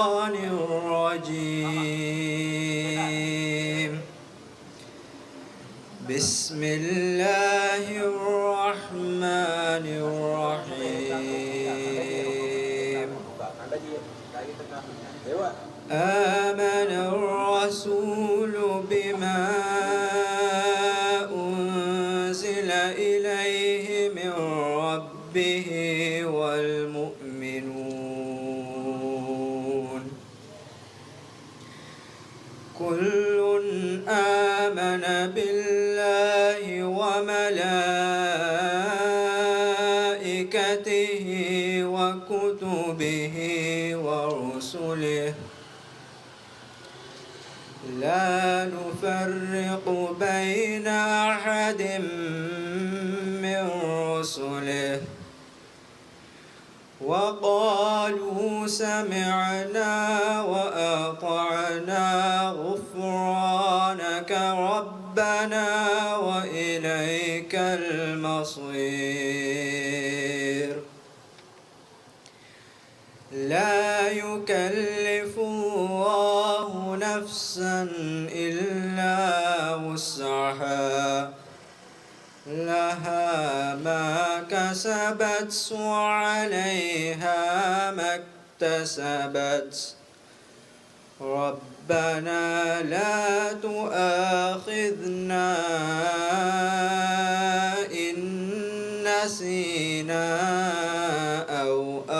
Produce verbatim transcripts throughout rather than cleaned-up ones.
الشيطان الرجيم. بسم الله الرحمن الرحيم. آمن الرسول بما أنزل إليه من ربه والمؤمنون. كل آمن بالله وملائكته وكتبه ورسله لا نفرق بين أحد من رسله وقالوا سمعنا وأطعنا غفرانك ربنا وإليك المصير. لا يكلف الله نفسا إلا وسعها، لها ما كسبت وعليها ما اكتسبت. ربنا لا تؤاخذنا إن نسينا أو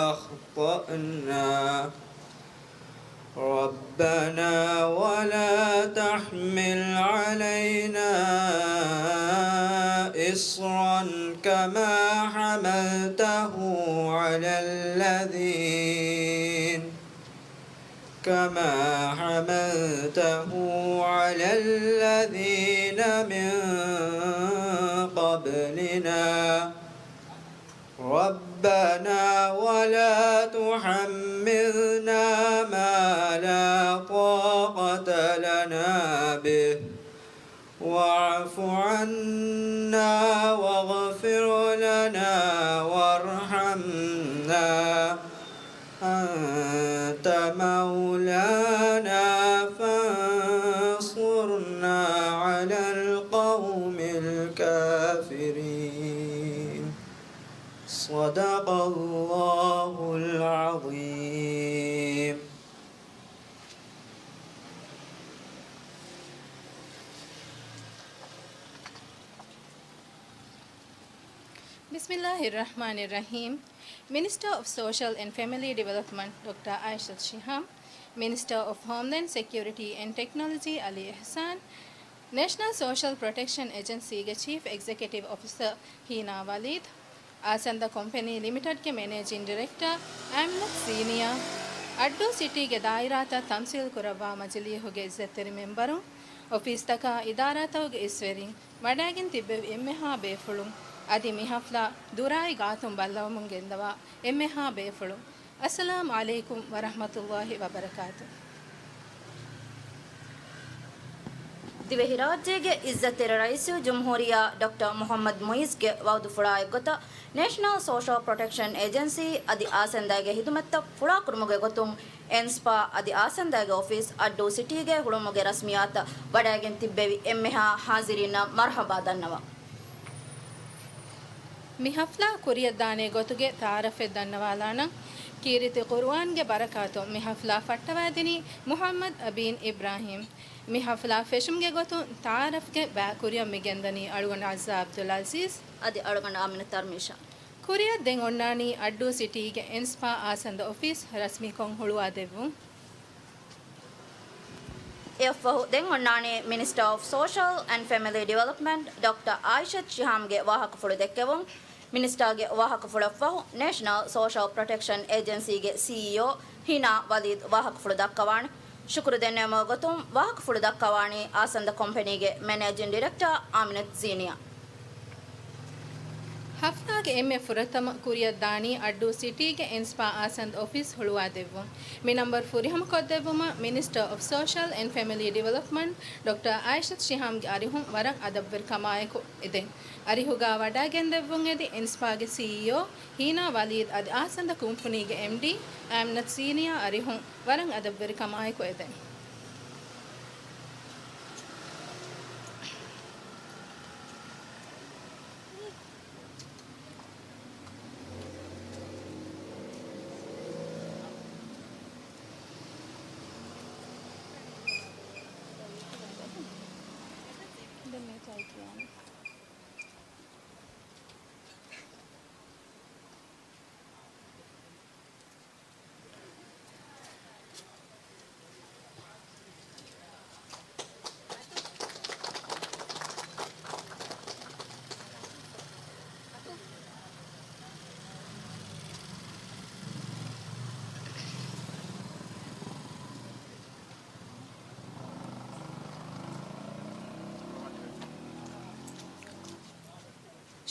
أخطأنا. ربنا ولا تحمل علينا إصرا كما حملته على الذين كما حملته على الذين من قبلنا. ربنا ولا تحملنا ما لا طاقة لنا به واعف عنا واغفر لنا وارحمنا أنت مولانا فانصرنا على القوم الكافرين. صدق الله العظيم. بسم الله الرحمن الرحيم. Minister of Social and Family Development ޑޮކްޓަރ އާއިޝަތު ޝިހާމް، Minister of Homeland Security and Technology އަލީ އިޙްސާން، ނޭޝަނަލް ސޯޝަލް ޕްރޮޓެކްޝަން އެޖެންސީގެ ޗީފް އެގްޒެކެޓިވް އޮފިސަރ ހީނާ ވަލީދު، އާސަންދަ ކޮމްޕެނީ ލިމިޓެޑްގެ މެނޭޖިން ޑިރެކްޓަރ އާމިނަތު ސީނިއާ، އައްޑޫ ސިޓީގެ ދާއިރާތައް ތަމްސީލް ކުރައްވާ މަޖިލީހުގެ އިއްޒަތްތެރި މެމްބަރުން، އޮފީސްތަކާ އިދާރާތަކުގެ އިސްވެރިން، ވަޑައިގެން ތިއްބެވި އެންމެހާ ބޭފުޅުން، އަދި މި ޙަފްލާ ދުރާއި ގާތުން ބައްލަވަމުން ގެންދަވާ އެންމެހާ ބޭފުޅުން، އައްސަލާމް ޢަލައިކުމް ވަރަޙްމަތުﷲި ވަބަރަކާތު. ދިވެހިރާއްޖޭގެ އިއްޒަތްތެރި ރައީސުލްޖުމްހޫރިއްޔާ ޑޮކްޓަރ މުޙައްމަދު މުޢިއްޒުގެ ވަޢުދުފުޅާއެއްގޮތަށް، ނޭޝަނަލް ސޯޝަލް ޕްރޮޓެކްޝަން އޭޖެންސީ އަދި އާސަންދާގެ ހިދުމަތްތައް ފުޅާކުރުމުގެ ގޮތުން، އެންސްޕާ އަދި އާސަންދާގެ އޮފީސް އައްޑޫ ސިޓީގެ ހުޅުވުމުގެ ރަސްމިއްޔާތަށް ވަޑައިގެން ތިއްބެވި އެންމެހާ ޙާޒިރީންނަށް މަރުޙަބާ ދަންނަވަން. މި ޙަފްލާ ކުރިއަށްދާނޭ ގޮތުގެ ތަޢާރަފެއް ދަންނަވާލާނަން. ކީރިތި ޤުރުއާންގެ ބަރަކާތުން މި ޙަފްލާ ފައްޓަވައިދިނީ މުޙައްމަދު އަބީން އިބްރާހީމް. މި ޙަފްލާ ފެށުމުގެ ގޮތުން ތަޢާރަފްގެ ބައި ކުރިއަށް މިގެންދަނީ އަޅުގަނޑު އައްޒާ ޢަބްދުލް ޢަޒީޒް. އަދި އަޅުގަނޑު އާމިނަ ތަރްމީޝާ. ކުރިއަށް ދެން އޮންނާނީ އައްޑޫ ސިޓީގެ އެންސްޕާ އާސަންދަ އޮފީސް ރަސްމީކޮށް ހުޅުވާ ދެއްވުން. އެއަށްފަހު ދެން އޮންނާނީ މިނިސްޓަރ އޮފް ސޯޝަލް އެންޑް ފެމިލީ ޑިވެލޮޕްމަންޓް ޑޮކްޓަރ އާއިޝަތު ޝިހާމްގެ ވާހަކަފުޅު ދެއްކެވުން. މިނިސްޓާގެ ވާހަކަފުޅަށްފަހު ނޭޝަނަލް ސޯޝަލް ޕްރޮޓެކްޝަން އޭޖެންސީގެ ސީއީއޯ ހީނާ ވަލީދު ވާހަކަފުޅު ދައްކަވާނެ. ޝުކުރު ދެންނެވުމުގެ ގޮތުން ވާހަކަފުޅު ދައްކަވާނީ އާސަންދަ ކޮމްޕެނީގެ މެނޭޖިން ޑިރެކްޓަރ އާމިނަތު ޒީނިޔާ. ހަފްތާގެ އެންމެ ފުރަތަމަ ކުރިއަށް ދާނީ އައްޑޫ ސިޓީގެ އިންސްޕާ އާސަންދަ އޮފީސް ހުޅުވާ ދެއްވުން. މި ނަންބަރު ފުރިހަމަކޮށްދެއްވުމަށް މިނިސްޓަރ އޮފް ސޯޝަލް އެންޑް ފެމިލީ ޑިވެލޮޕްމަންޓް ޑޮކްޓަރ އާއިޝަތު ޝިހާމްގެ އަރިހުން ވަރަށް އަދަބުވެރިކަމާއެކު އެދެން. އަރިހުގަ ވަޑައިގެންދެއްވުން އެދި އިންސްޕާގެ ސީއީއޯ ހީނާ ވަލީދް އަދި އާސަންދަ ކުންފުނީގެ އެމްޑީ އަމްނަތް ސީނިއާ އަރިހުން ވަރަށް އަދަބުވެރިކަމާއެކު އެދެން.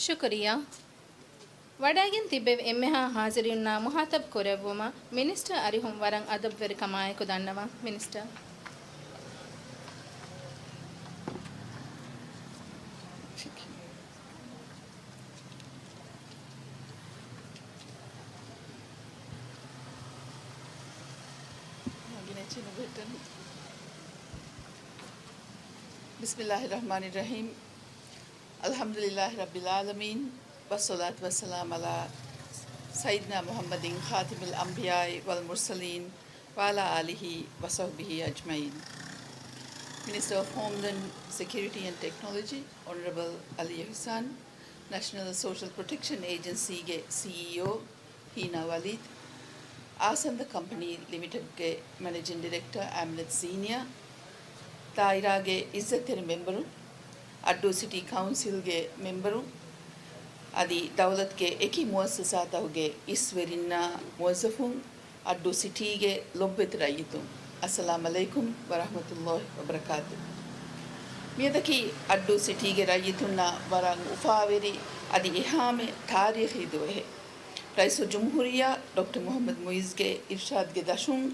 ޝުކުރިއްޔާ. ވަޑައިގެން ތިއްބެވި އެންމެހާ ހާޒިރީންނާ މުހާތަބް ކުރެއްވުމަށް މިނިސްޓަރ އަރިހުން ވަރަށް އަދަބުވެރިކަމާއެކު ދަންނަވަން. މިނިސްޓަރ. بسم الله الرحمن الرحيم. الحمد لله رب العالمين، والصلاة والسلام على سيدنا محمد خاتم الأنبياء والمرسلين، وعلى آله وصحبه أجمعين. Minister of Homeland Security and Technology, Honorable Ali Ehsan, National Social Protection Agency ގެ ސީއީއޯ، ހީނާ ވަލީދް، އާސަންދަ ކަމްޕަނީ ލިމިޓެޑްގެ މެނޭޖިން ޑިރެކްޓަރ އަމްނަތް ސީނިއާ، ދާއިރާގެ އިއްޒަތްތެރި މެމްބަރުން، އައްޑޫ ސިޓީ ކައުންސިލްގެ މެމްބަރުން، އަދި ދައުލަތުގެ އެކި މުއައްސަސާތަކުގެ އިސްވެރިންނާ މުވައްޒަފުން، އައްޑޫ ސިޓީގެ ލޮބުވެތި ރައްޔިތުން، އައްސަލާމް ޢަލައިކުމް ވަރަޙްމަތުﷲި ވަބަރަކާތު. މިއަދަކީ އައްޑޫ ސިޓީގެ ރައްޔިތުންނަށް ވަރަށް އުފާވެރި އަދި އެހާމެ ތާރީޚީ ދުވަހެއް. ރައީސުލްޖުމްހޫރިއްޔާ ޑޮކްޓަރ މުޙައްމަދު މުޢިއްޒުގެ އިރްޝާދްގެ ދަށުން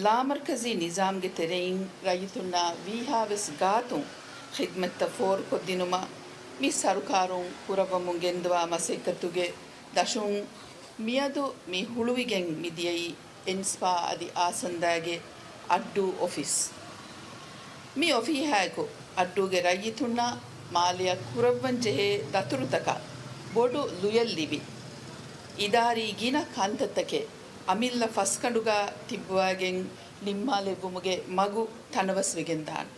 ލާމަރުކަޒީ ނިޒާމްގެ ތެރެއިން ރައްޔިތުންނާ ވީހާވެސް ގާތުން ޚިދްމަތްތައް ފޯރުކޮށްދިނުމަށް މި ސަރުކާރުން ކުރައްވަމުން ގެންދަވާ މަސައްކަތުގެ ދަށުން މިއަދު މި ހުޅުވިގެން މިދިޔައީ އިންސްޕާ އަދި އާސަންދާގެ އައްޑޫ އޮފީސް. މި އޮފީހާއެކު އައްޑޫގެ ރައްޔިތުންނަށް މާލެއަށް ކުރައްވަންޖެހޭ ދަތުރުތަކަށް ބޮޑު ލުޔެއް ލިބި، އިދާރީ ގިނަ ކަންތައްތަކެއް އަމިއްލަ ފަސްގަނޑުގަ ތިއްބުވާގެން ނިންމާލެއްވުމުގެ މަގު ތަނަވަސްވެގެންދާނެ.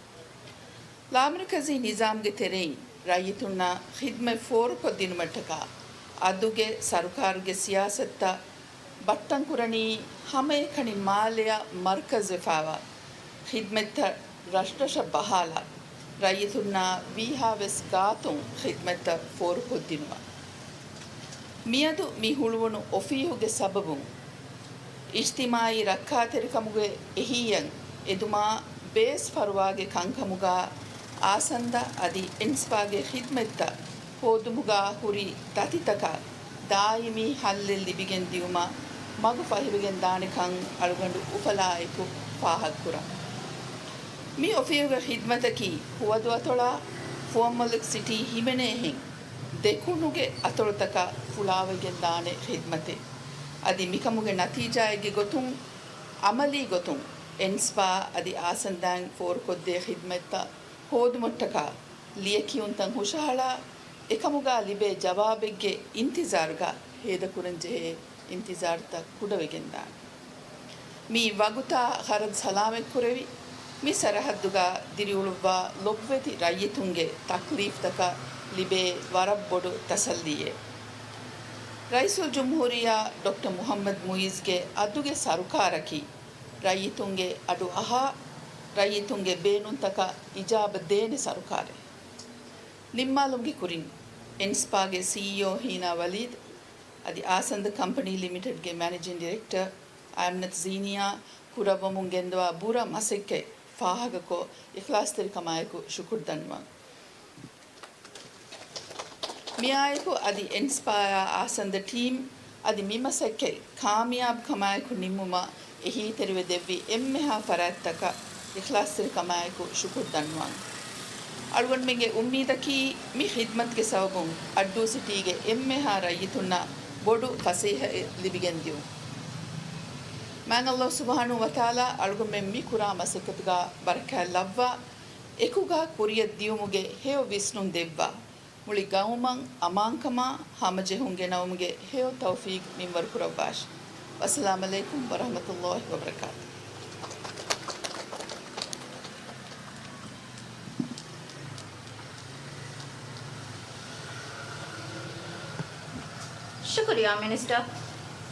ލާމަރުކަޒީ ނިޒާމްގެ ތެރެއިން ރައްޔިތުންނަށް ޚިދްމަތް ފޯރުކޮށްދިނުމަށްޓަކާ އަދުގެ ސަރުކާރުގެ ސިޔާސަތުތައް ބައްޓަންކުރަނީ ހަމައެކަނި މާލެއަށް މަރްކަޒްވެފައިވާ ޚިދްމަތްތައް ރަށްރަށަށް ބަހާލާ، ރައްޔިތުންނާ ވީހާވެސް ގާތުން ޚިދްމަތްތައް ފޯރުކޮށްދިނުމަށް. މިއަދު މި ހުޅުވުނު އޮފީހުގެ ސަބަބުން، އިޖްތިމާޢީ ރައްކާތެރިކަމުގެ އެހީއަށް އެދުމާ ބޭސް ފަރުވާގެ ކަންކަމުގަ އާސަންދަ އަދި އިންސްޕާގެ ޚިދްމަތްތައް ހޯދުމުގަ ހުރި ދަތިތަކަށް ދާއިމީ ހައްލެއް ލިބިގެން ދިއުމަށް މަގު ފަހިވެގެން ދާނެކަން އަޅުގަނޑު އުފަލާއެކު ފާހަގަކުރަން. މި އޮފީހުގެ ޚިދްމަތަކީ ފުވަދު އަތޮޅާ ފުވައްމުލަކް ސިޓީ ހިމެނޭހެން ދެކުނުގެ އަތޮޅުތަކަށް ފުޅާވެގެން ދާނެ ޚިދްމަތެއް. އަދި މިކަމުގެ ނަތީޖާއެއްގެ ގޮތުން، ޢަމަލީ ގޮތުން އިންސްޕާ އަދި އާސަންދާއިން ފޯރުކޮށްދޭ ޚިދްމަތްތައް ހޯދުމަށްޓަކާ ލިޔެކިޔުންތައް ހުށަހަޅާ، އެކަމުގަ ލިބޭ ޖަވާބެއްގެ އިންތިޒާރުގަ ހޭދަކުރަންޖެހޭ އިންތިޒާރުތައް ކުޑަވެގެންދާނެ. މި ވަގުތާ ޚަރަދު ސަލާމަތްކުރެވި، މި ސަރަހައްދުގަ ދިރިއުޅުއްވާ ލޮބުވެތި ރައްޔިތުންގެ ތަކްލީފްތަކަށް ލިބޭ ވަރަށް ބޮޑު ތަސައްލީއެއް. ރައީސުލްޖުމްހޫރިއްޔާ ޑޮކްޓަރ މުޙައްމަދު މުޢިއްޒުގެ އަދުގެ ސަރުކާރަކީ، ރައްޔިތުންގެ އަޑު އަހާ، ރައްޔިތުންގެ ބޭނުންތަކަށް އިޖާބަ ދޭނެ ސަރުކާރެއް. ނިންމާލުމުގެ ކުރިން، އިންސްޕާގެ ސީއީއޯ ހީނާ ވަލީދް އަދި އާސަންދަ ކަމްޕަނީ ލިމިޓެޑްގެ މެނޭޖިން ޑިރެކްޓަރ އަމްނަތް ޒީނިއާ ކުރައްވަމުން ގެންދަވާ ބުރަ މަސައްކަތް ފާހަގަކޮށް، އިޚްލާޞްތެރިކަމާއެކު ޝުކުރު ދަންނަވަން. މިއާއެކު އަދި އެންސްޕާއާ އާސަންދަ ޓީމް އަދި މި މަސައްކަތް ކާމިޔާބުކަމާއެކު ނިންމުމަށް އެހީތެރިވެ ދެއްވި އެންމެހާ ފަރާތްތަކަށް އިޚްލާޞްތެރިކަމާއެކު ޝުކުރު ދަންނަވަން. އަޅުގަނޑުމެންގެ އުއްމީދަކީ މި ޚިދްމަތުގެ ސަބަބުން އައްޑޫ ސިޓީގެ އެންމެހާ ރައްޔިތުންނަށް ބޮޑު ފަސޭހައެއް ލިބިގެންދިޔުން. މާތް ﷲ ސުބްޙާނަހޫ ވަތަޢާލާ އަޅުގަނޑުމެން މި ކުރާ މަސައްކަތުގަ ބަރަކާތް ލައްވާ، އެކުގަ ކުރިޔަށް ދިޔުމުގެ ހެޔޮ ވިސްނުން ދެއްވާ، މުޅި ގައުމަށް އަމާންކަމާ ހަމަޖެހުން ގެނައުމުގެ ހެޔޮ ތައުފީޤް މިންވަރު ކުރައްވާށި. ވައްސަލާމް ޢަލައިކުމް ވަރަޙްމަތުﷲ ވަބަރަކާތު. ޝުކުރިއްޔާ މިނިސްޓަރ.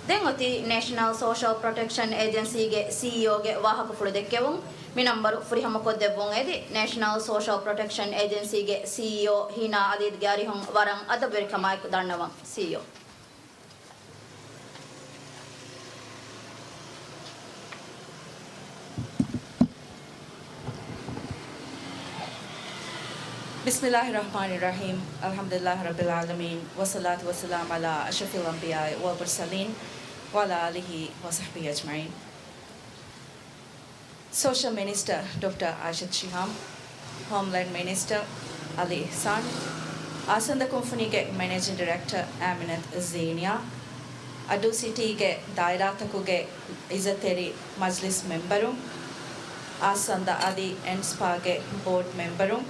ދެން އޮތީ ނޭޝަނަލް ސޯޝަލް ޕްރޮޓެކްޝަން އޭޖެންސީގެ ސީއީއޯގެ ވާހަކަފުޅު ދެއްކެވުން. މި ނަންބަރު ފުރިހަމަކޮށްދެއްވުން އެދި، ނޭޝަނަލް ސޯޝަލް ޕްރޮޓެކްޝަން އޭޖެންސީގެ ސީއީއޯ ހީނާ އަލީދުގެ އަރިހުން ވަރަށް އަދަބުވެރިކަމާއެކު ދަންނަވަން. ސީއީއޯ. بسم الله الرحمن الرحيم. الحمد لله رب العالمين. والصلاة والسلام على أشرف الأنبياء والمرسلين وعلى آله وصحبه أجمعين. ސޯޝަލް މިނިސްޓަރ ޑޮކްޓަރ އާއިޝަތު ޝިހާމް، ހޯމްލޭންޑް މިނިސްޓަރ އަލީ އިޙްސާން، އާސަންދަ ކުންފުނީގެ މެނޭޖިން ޑިރެކްޓަރ އާމިނަތު ޒީނިޔާ، އައްޑޫ ސިޓީގެ ދާއިރާތަކުގެ އިއްޒަތްތެރި މަޖްލިސް މެމްބަރުން، އާސަންދަ އަދި އެންސްޕާގެ ބޯޑް މެމްބަރުން،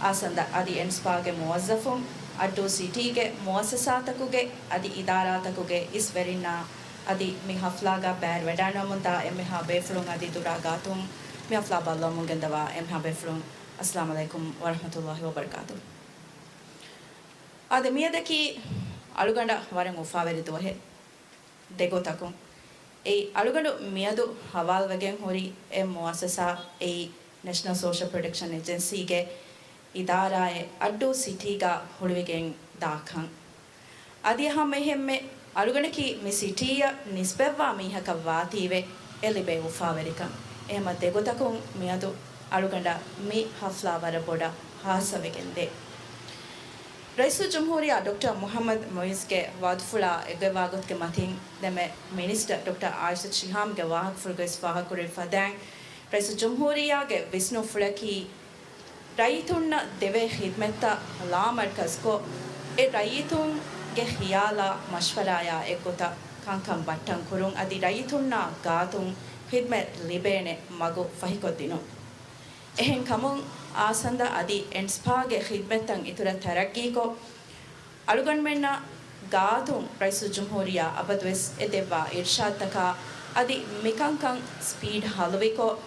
އާސަންދަ އަދި އެންސްޕާގެ މުވައްޒަފުން، އައްޑޫ ސިޓީގެ މުއައްސަސާތަކުގެ އަދި އިދާރާތަކުގެ އިސްވެރިންނާ އަދި މި ހަފްލާގަ ބައިވެރިވެޑާނުވަމުންދާ އެންމެހާ ބޭފުޅުން އަދި ދުރާ ގާތުން މި ހަފްލާ ބައްލަވަމުން ގެންދަވާ އެންމެހާ ބޭފުޅުން، އައްސަލާމް ޢަލައިކުމް ވަރަޙްމަތުﷲ ވަބަރަކާތު. އާދެ، މިއަދަކީ އަޅުގަނޑަށް ވަރަށް އުފާވެރި ދުވަހެއް ދެގޮތަކުން. އެއީ އަޅުގަނޑު މިއަދު ހަވާލުވެގެން ހުރި އެއް މުއައްސަސާ، އެއީ ނޭޝަނަލް ސޯޝަލް ޕްރޮޓެކްޝަން އޭޖެންސީގެ އިދާރާއެއް އައްޑޫ ސިޓީގަ ހުޅުވިގެން ދާކަން. އަދި ހަމައެހެންމެ އަޅުގަނޑަކީ މި ސިޓީއަށް ނިސްބަތްވާ މީހަކަށް ވާތީވެ އެ ލިބޭ އުފާވެރިކަން. އެހެމަ ދެގޮތަކުން މިއަދު އަޅުގަނޑަށް މި ހަފްލާ ވަރަށް ބޮޑަށް ހާއްސަވެގެންދޭ. ރައީސުލްޖުމްހޫރިއްޔާ ޑޮކްޓަރ މުޙައްމަދު މުޢިއްޒުގެ ވަޢުދުފުޅާ އެންގިވާ ގޮތުގެ މަތިން ދެމެ މިނިސްޓަރ ޑޮކްޓަރ އާއިޝަތު ޝިހާމްގެ ވާހަކަފުޅުގައި ފާހަގަކުރެވި ފަދައިން، ރައީސުލްޖުމްހޫރިއްޔާގެ ވިސްނުންފުޅަކީ، ރައްޔިތުންނަށް ދެވޭ ޚިދްމަތްތައް ލާމަރްކަޒުކޮށް، އެ ރައްޔިތުންގެ ޚިޔާލާ މަޝްވަރާޔާ އެއްގޮތަށް ކަންކަން ބައްޓަން ކުރުން، އަދި ރައްޔިތުންނާ ގާތުން ޚިދްމަތް ލިބޭނެ މަގު ފަހިކޮށްދިނުން. އެހެންކަމުން، އާސަންދަ އަދި އެންސްޕާގެ ޚިދްމަތްތައް އިތުރަށް ތަރައްގީކޮށް، އަޅުގަނޑުމެންނަށް ގާތުން ރައީސުލްޖުމްހޫރިއްޔާ އަބަދުވެސް އެ ދެއްވާ އިރްޝާދުތަކާ އަދި މިކަންކަން ސްޕީޑް ހަލުވިކޮށް،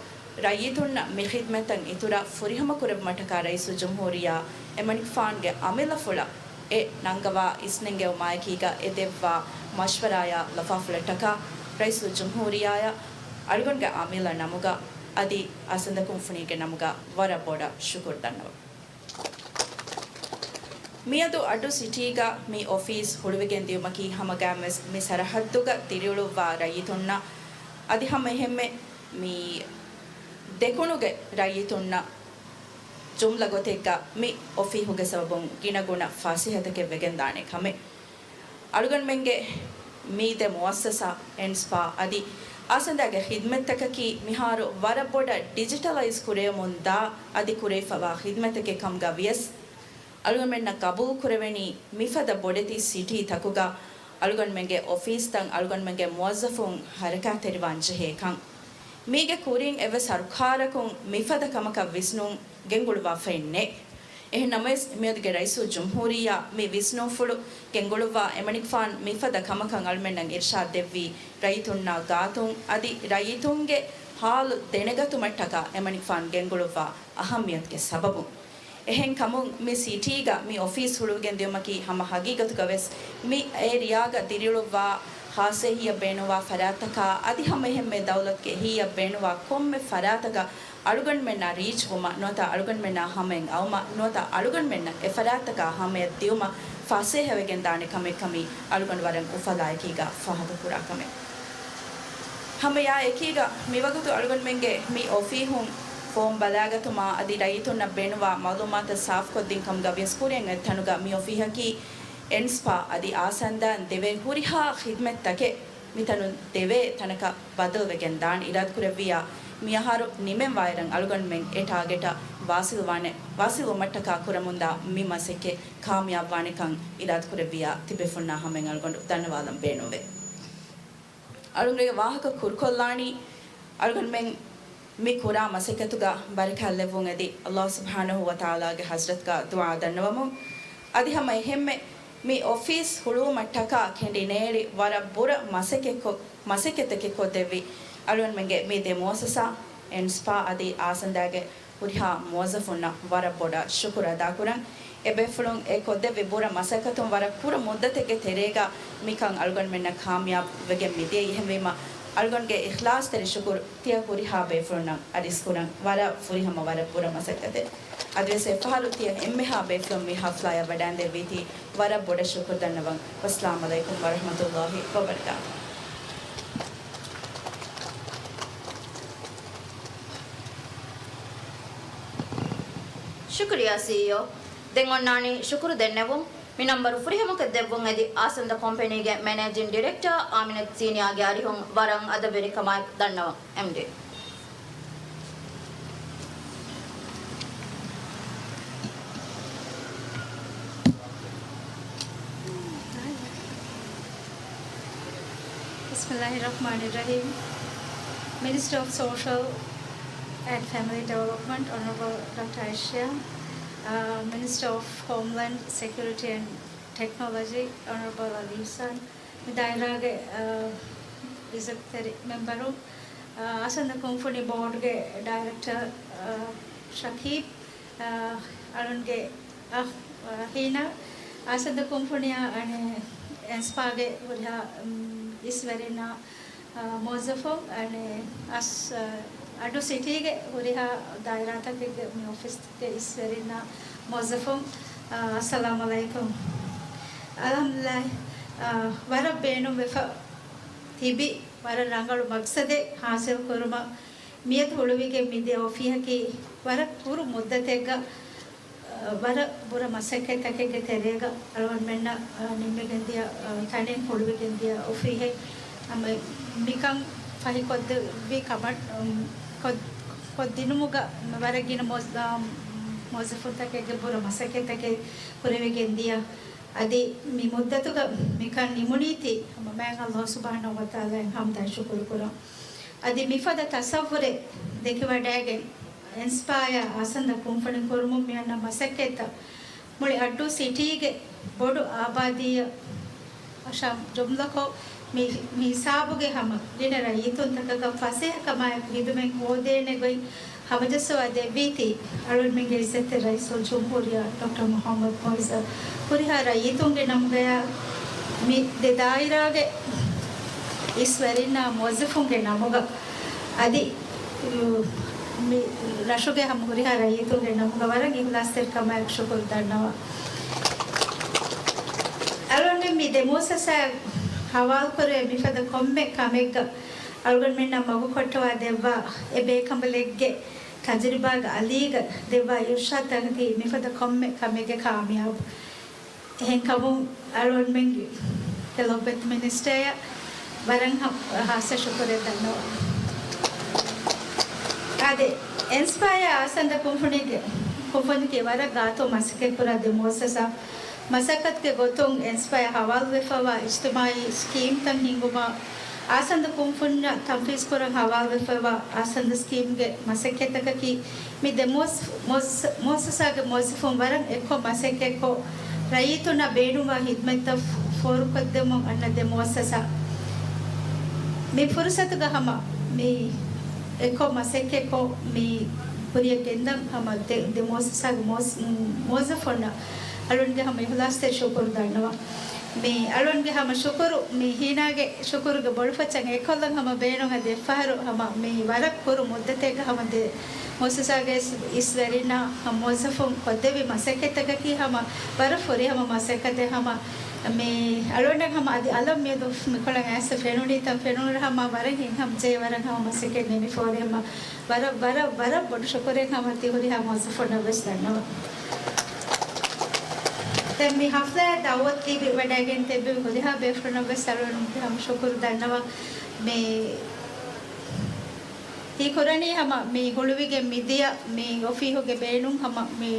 ރައްޔިތުންނަށް މި ޚިދްމަތްތައް އިތުރަށް ފުރިހަމަކުރެއްވުމަށްޓަކާ ރައީސުލްޖުމްހޫރިއްޔާ އެމަނިކުފާނުގެ އަމިއްލަފުޅަށް އެ ނަންގަވާ އިސްނެންގެވުމާއެކީގަ އެ ދެއްވާ މަޝްވަރާޔާ ލަފާފުޅަށްޓަކާ ރައީސުލްޖުމްހޫރިއްޔާއަށް އަޅުގަނޑުގެ އަމިއްލަ ނަމުގަ އަދި އާސަންދަ ކުންފުނީގެ ނަމުގަ ވަރަށް ބޮޑަށް ޝުކުރު ދަންނަވަން. މިއަދު އައްޑޫ ސިޓީގަ މި އޮފީސް ހުޅުވިގެން ދިޔުމަކީ ހަމަގައިމުވެސް މި ސަރަހައްދުގަ ދިރިއުޅުއްވާ ރައްޔިތުންނަށް އަދި ހަމައެހެންމެ މި ދެކުނުގެ ރައްޔިތުންނަށް ޖުމްލަ ގޮތެއްގަ މި އޮފީހުގެ ސަބަބުން ގިނަގުނަ ފަސޭހަތަކެއް ވެގެންދާނެ ކަމެއް. އަޅުގަނޑުމެންގެ މި ދެ މުއައްސަސާ، އެންސްޕާ އަދި އާސަންދާގެ ޚިދްމަތްތަކަކީ މިހާރު ވަރަށް ބޮޑަށް ޑިޖިޓަލައިޒް ކުރެވެމުންދާ އަދި ކުރެވިފައިވާ ޚިދްމަތެކޭ ކަމުގަ ވިޔަސް، އަޅުގަނޑުމެންނަށް ގަބޫލު ކުރެވެނީ މިފަދަ ބޮޑެތި ސިޓީތަކުގަ އަޅުގަނޑުމެންގެ އޮފީސްތައް އަޅުގަނޑުމެންގެ މުވައްޒަފުން ހަރަކާތްތެރިވާން ޖެހޭ ކަން. މީގެ ކުރިން އެއްވެސް ސަރުކާރަކުން މިފަދަ ކަމަކަށް ވިސްނުން ގެންގުޅުއްވާފައެއް ނެތް. އެހެން ނަމަވެސް، މިއަދުގެ ރައީސުލްޖުމްހޫރިއްޔާ މި ވިސްނުންފުޅު ގެންގުޅުއްވާ އެމަނިކުފާނު މިފަދަ ކަމަކަށް އަޅުމެންނަށް އިރްޝާދު ދެއްވީ، ރައްޔިތުންނާ ގާތުން އަދި ރައްޔިތުންގެ ހާލު ދެނެގަތުމަށްޓަކާ އެމަނިކުފާނު ގެންގުޅުއްވާ އަހައްމިޔަތުގެ ސަބަބުން. އެހެންކަމުން، މި ސިޓީގަ މި އޮފީސް ހުޅުވިގެން ދިޔުމަކީ ހަމަ ހަގީގަތުގަވެސް މި އޭރިއާގަ ދިރިއުޅުއްވާ ޚާއްސަ އެހީއަށް ބޭނުންވާ ފަރާތްތަކާ އަދި ހަމައެހެންމެ ދައުލަތުގެ އެހީއަށް ބޭނުންވާ ކޮންމެ ފަރާތަކަށް އަޅުގަނޑުމެންނާ ރީޗްވުމަށް ނުވަތަ އަޅުގަނޑުމެންނާ ހަމައަށް އައުމަށް ނުވަތަ އަޅުގަނޑުމެންނަށް އެ ފަރާތްތަކާ ހަމަޔަށް ދިއުމަށް ފަސޭހަވެގެން ދާނެ ކަމެއްކަމީ އަޅުގަނޑު ވަރަށް އުފަލާއެކީގަ ފާހަގަކުރާ ކަމެއް. ހަމައެއާއެކީގަ މިވަގުތު އަޅުގަނޑުމެންގެ މި އޮފީހުން ފޯމް ބަލާގަތުމާ އަދި ރައްޔިތުންނަށް ބޭނުންވާ މައުލޫމާތު ސާފުކޮށްދިން ކަމުގަ ވިޔަސް ކުރިއަށް އޮތް ތަނުގަ މި އޮފީހަކީ އެންސްޕާ އަދި އާސަންދައަށް ދެވޭ ހުރިހާ ޚިދްމަތްތަކެއް މިތަނުން ދެވޭ ތަނަކަށް ބަދަލުވެގެން ދާން އިރާދަކުރެއްވިއްޔާ، މިއަހަރު ނިމެންވާއިރަށް އަޅުގަނޑުމެން އެ ޓާގެޓަށް ވާސިލުވާނެ، ވާސިލުވުމަށްޓަކާ ކުރަމުންދާ މި މަސައްކަތް ކާމިޔާބުވާނެކަން އިރާދަކުރެއްވިއްޔާ ތިބޭފުޅުންނާ ހަމައިން އަޅުގަނޑު ދަންނަވާލަން ބޭނުންވޭ. އަޅުގަނޑުގެ ވާހަކަ ކުރުކޮށްލާނީ، އަޅުގަނޑުމެން މި ކުރާ މަސައްކަތުގަ ބަރަކާތްލެއްވުން އެދި، ﷲ ސުބްޙާނަހޫ ވަތަޢާލާގެ ޙަޟްރަތުގަ ދުޢާ ދަންނަވަމުން، އަދި ހަމަ އެހެންމެ މި އޮފީސް ހުޅުވުމަށްޓަކާ ކެނޑި ނޭޅި ވަރަށް ބުރަ މަސައްކަތްކޮށް، މަސައްކަތްތަކެއް ކޮށްދެއްވި އަޅުގަނޑުމެންގެ މި ދެ މުއައްސަސާ، އެންސްޕާ އަދި އާސަންދާގެ ހުރިހާ މުވައްޒަފުންނަށް ވަރަށް ބޮޑަށް ޝުކުރު އަދާކުރަން. އެ ބޭފުޅުން އެ ކޮށްދެއްވި ބުރަ މަސައްކަތުން ވަރަށް ކުރު މުއްދަތެއްގެ ތެރޭގަ މިކަން އަޅުގަނޑުމެންނަށް ކާމިޔާބު ވެގެން މިދިޔައީ. އެހެންވީމަ، އަޅުގަނޑުގެ އިޚްލާޞްތެރި ޝުކުރު ތިޔަ ހުރިހާ ބޭފުޅުންނަށް އަރިސްކުރަން. ވަރަށް ފުރިހަމަ ވަރަށް ބުރަ މަސައްކަތެއް. އަދިވެސް އެއްފަހަރު ތިޔަ އެންމެހާ ބޭފުޅުން މި ޙަފްލާޔަށް ވަޑައިންދެއްވީތީ ވަރަށް ބޮޑަށް ޝުކުރު ދަންނަވަން. ވައްސަލާމް ޢަލައިކުމް ވަރަޙްމަތުﷲ ވަބަރަކާތުހު. ޝުކުރިއްޔާ ސީއީއޯ. ދެން އޮންނާނީ ޝުކުރު ދެންނެވުން. މި ނަންބަރު ފުރިހަމަކޮށްދެއްވުން އެދި އާސަންދަ ކޮމްޕެނީގެ މެނޭޖިން ޑިރެކްޓަރ އާމިނަތު ސީނިއާގެ އަރިހުން ވަރަށް އަދަބުވެރިކަމާއެކު ދަންނަވަން. އެމްޑީ. بسم الله الرحمن الرحيم. Minister of Social and Family Development, Honorable ޑޮކްޓަރ އައިޝިޔާ، އާ، Minister of Homeland Security and Technology, Honorable އަލީ އިޙްސާން، މި ދާއިރާގެ، އާ، އިއްޒަތްތެރި މެމްބަރު، އާ، އާސަންދަ ކުންފުނި ބޯޑްގެ ޑައިރެކްޓަރ، އާ، ޝަކީބް، އާ، އަޅުންގެ އަޚް، އާ، ހީނާ، އާސަންދަ ކުންފުނިއާ އަނެއް އެންސްޕާގެ ހުރިހާ، އުމް، އިސްވެރިންނާ، އާ، މުވައްޒަފުން، އަނެއް އަސް، އާ، އައްޑޫ ސިޓީގެ ހުރިހާ ދާއިރާތަކެއްގެ މި އޮފީސްގެ އިސްވެރިންނާ މުވައްޒަފުން، އާ، އައްސަލާމް ޢަލައިކުމް. އަލްޙަމްދުލިއްލާހް، އާ، ވަރަށް ބޭނުންވެފަ ތިބި ވަރަށް ރަނގަޅު މަޤްޞަދެއް ޙާޞިލް ކުރުމަށް މިއަދު ހުޅުވިގެން މިދިޔަ އޮފީހަކީ ވަރަށް ކުރު މުއްދަތެއްގަ، އަ، ވަރަށް ބުރަ މަސައްކަތްތަކެއްގެ ތެރޭގަ އަޅުގަނޑުމެންނަށް، އަ، ނިންމިގެންދިޔަ، އަ، ތަނެއް ހުޅުވިގެންދިޔަ އޮފީހެއް. ހަމަ މިކަން ފަހިކޮށްދެއްވި ކަމަށް، އު، ކޮށް-، ކޮށްދިނުމުގަ ވަރަށް ގިނަ މުވައްޒ-، އަ، މުވައްޒަފުންތަކެއްގެ ބުރަ މަސައްކަތްތަކެއް ކުރެވިގެންދިޔަ. އަދި މި މުއްދަތުގަ މިކަން ނިމުނީތީ ހަމަ މާތް ﷲ ސުބްޙާނަހޫ ވަތަޢާލާއަށް ޙަމްދާ ޝުކުރު ކުރަން. އަދި މިފަދަ ތަޞައްވުރެއް ދެކިވަޑައިގެން، އެންސްޕާޔާ އާސަންދަ ކުންފުނި ކުރުމުން މިއަންނަ މަސައްކަތްތައް މުޅި އައްޑޫ ސިޓީގެ ބޮޑު އާބާދީއަށް އަށާ ޖުމްލަކޮށް، މި، މި ހިސާބުގެ ހަމަ ގިނަ ރައްޔިތުންތަކަކަށް ފަސޭހަކަމާއެކު ހިދުމަތް ހޯދޭނެ ގޮތް ހަމަޖައްސަވާ ދެއްވީތީ، އަޅުގަނޑުމެންގެ އިއްޒަތްތެރި ރައީސުލްޖުމްހޫރިއްޔާ ޑޮކްޓަރ މުޙައްމަދު މުޢިއްޒަށް ހުރިހާ ރައްޔިތުންގެ ނަމުގަޔާ، މި ދެ ދާއިރާގެ އިސްވެރިންނާ މުވައްޒަފުންގެ ނަމުގަ އަދި، އު، މި ރަށުގެ ހަމަ ހުރިހާ ރައްޔިތުންގެ ނަމުގަ ވަރަށް އިޚްލާޞްތެރިކަމާއެކު ޝުކުރު ދަންނަވަން. އަޅުގަނޑުމެން މި ދެ މުއައްސަސާއަށް ހަވާލުކުރެވޭ މިފަދަ ކޮންމެ ކަމެއްގަ އަޅުގަނޑުމެންނަށް މަގު ކޮށްޓަވާ ދެއްވާ އެ ބޭކަނބަލެއްގެ ތަޖުރިބާގެ އަލީގަ ދެއްވާ އިރުޝާދުތަކަކީ މިފަދަ ކޮންމެ ކަމެއްގެ ކާމިޔާބު. އެހެންކަމުން އަޅުގަނޑުމެންގެ ލޮބުވެތި މިނިސްޓަރަށް ވަރަށް ހަ-، ހާއްސަ ޝުކުރެއް ދަންނަވަން. އާދެ، އެންސްޕާޔާ އާސަންދަ ކުންފުނީގެ، ކުންފުނީގެ ވަރަށް ގާތު މަސައްކަތްކުރާ ދެ މުއައްސަސާ މަސައްކަތުގެ ގޮތުން އެންސްޕާޔާ ހަވާލުވެފައިވާ އިޖްތިމާޢީ ސްކީމްތައް ހިންގުމަށް، އާސަންދަ ކުންފުންޏަށް ތަންފީޒުކުރަން ހަވާލުވެފައިވާ އާސަންދަ ސްކީމްގެ މަސައްކަތްތަކަކީ، މި ދެ މުއަސް-، މުއަސް-، މުއައްސަސާގެ މުވައްޒަފުން ވަރަށް އެއްކޮށް މަސައްކަތްކޮށް، ރައްޔިތުންނަށް ބޭނުންވާ ހިދުމަތްތައް ފޯރުކޮށްދެމުން އަންނަ ދެ މުއައްސަސާ. މި ފުރުސަތުގަ ހަމަ މި އެއްކޮށް މަސައްކަތްކޮށް، މި ކުރިއަށް ގެންދަން ހަމަ ދެ، ދެ މުއައްސަސާގެ މުވައްސ-، މުވައްޒަފުންނަށް އަޅުންގެ ހަމަ އިޚްލާޞްތެރި ޝުކުރު ދަންނަވަން. މި އަޅުންގެ ހަމަ ޝުކުރު، މި ހީނާގެ ޝުކުރުގެ ބޮޑުފައްޗަށް އެއްކޮށްލަން ހަމަ ބޭނުން އަދި އެއްފަހަރު ހަމަ މި ވަރަށް ކުރު މުއްދަތެއްގަ ހަމަ ދެ މުއައްސަސާގެ އިސް-، އިސްވެރިންނާ ހަމަ މުވައްޒަފުން ކޮށްދެއްވި މަސައްކަތްތަކަކީ ހަމަ ވަރަށް ފުރިހަމަ މަސައްކަތެއް ހަމަ މި އަޅުގަނޑަށް ހަމަ އަދި އަލަށް މިއަދު މިކޮޅަށް އައިސް ފެނުނީތަން ފެނުނުރަ ހަމަ ވަރަށް ހިތްހަމަޖެހޭ ވަރަށް ހަމަ މަސައްކަތް ނިމި ފޯރި ހަމަ ވަރަށް، ވަރަށް، ވަރަށް ބޮޑު ޝުކުރެއް ހަމަ ތި ހުރިހާ މުވައްޒަފުންނަށް ވެސް ދަންނަވަން. ދެން މި ހަފްލާއަށް ދައުވަތު ލިބި ވަޑައިގެން ތިއްބެވި ހުރިހާ ބޭފުޅުންނަށް ވެސް އަޅުގަނޑު ހަމަ ޝުކުރު ދަންނަވަން. މި ހީކުރަނީ ހަމަ މި ހުޅުވިގެން މިދިޔަ މި އޮފީހުގެ ބޭނުން ހަމަ މި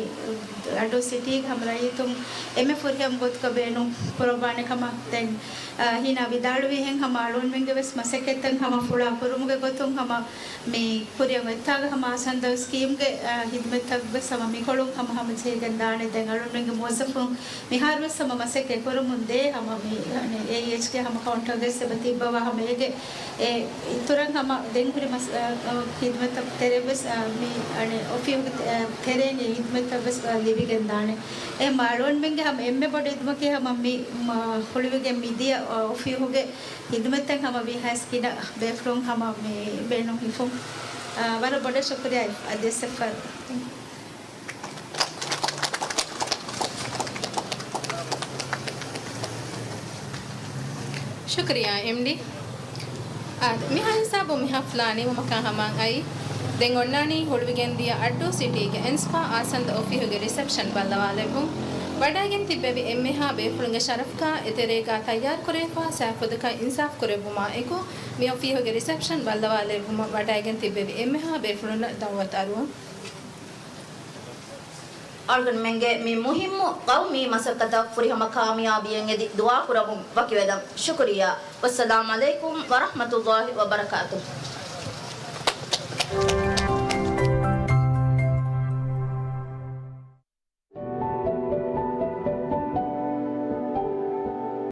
އައްޑޫ ސިޓީގެ ހަމަ ރައްޔިތުން އެންމެ ފުރިހަމަ ގޮތުގަ ބޭނުން ކުރައްވާނެ ކަމަށް ދެން، އަ، ހީނާ ވިދާޅުވިހެން ހަމަ އަޅުގަނޑުމެންގެ ވެސް މަސައްކަތްތައް ހަމަ ފުޅާ ކުރުމުގެ ގޮތުން ހަމަ މި ކުރިއަށް އޮތްތާގަ ހަމަ އާސަންދަ ސްކީމްގެ، އަ، ހިދުމަތްތައް ވެސް ހަމަ މިކޮޅުން ހަމަ ހަމަޖެހިގެން ދާނެ. ދެން އަޅުގަނޑުމެންގެ މުވައްޒަފުން މިހާރުވެސް ހަމަ މަސައްކަތް ކުރަމުން ދޭ ހަމަ މި، އަނެ، އޭއީއެޗްގެ ހަމަ ކައުންޓަރގަސް އެބަ ތިއްބަވާ ހަމަ އޭގެ އެ އިތުރަށް ހަމަ ދެން ހުރި މަސް، އަ، އަ، ހިދުމަތްތައް ތެރޭ ވެސް، އަ، މި، އަނެ، އޮފީހުގެ ތެ-، އަ، ތެރޭން އެ ހިދުމަތްތައް ވެސް، އަ، ލިބިގެން ދާނެ. އެ މަ-، އަޅުގަނޑުމެންގެ ހަމަ އެންމެ ބޮޑު އިދުމަކީ ހަމަ މި، މަ-، ހުޅުވިގެން މިދިޔަ، އަ، އޮފީހުގެ ހިދުމަތްތައް ހަމަ ވީހާވެސް ގިނަ ބޭފުޅުން ހަމަ މި ބޭނުން ހިފުން. އަ، ވަރަށް ބޮޑަށް ޝުކުރިއްޔާ އަދިވެސް އެއްފަހަރު. ޝުކުރިއްޔާ، އެމްޑީ. އާދެ، މިހާ ހިސާބުން މި ހަފްލާ ނިމުމަކާ ހަމައަށް އައީ. ދެން އޮންނާނީ ހުޅުވިގެންދިޔަ އައްޑޫ ސިޓީގެ އެންސްޕާ އާސަންދަ އޮފީހުގެ ރިސެޕްޝަން ބައްލަވާލެއްވުން. ވަޑައިގެން ތިއްބެވި އެންމެހާ ބޭފުޅުންގެ ޝަރަފުގާ އެތެރޭގާ ތައްޔާރުކުރެވިފާ ސާފުދަކަށް އިންސާފު ކުރެއްވުމާ އެކު، މި އޮފީހުގެ ރިސެޕްޝަން ބައްލަވާލެއްވުމަށް ވަޑައިގެން ތިއްބެވި އެންމެހާ ބޭފުޅުންނަށް ދައުވަތު އަރުވަން. އަޅުގަނޑުމެންގެ މި މުހިއްމު ޤައުމީ މަސައްކަތަށް ފުރިހަމަ ކާމިޔާބީއެއް އެދި ދުޢާ ކުރަމުން ވަކިވެލަން. ޝުކުރިއްޔާ. ވައްސަލާމް ޢަލައިކުމް ވަރަޙްމަތުﷲ ވަބަރަކާތުހު.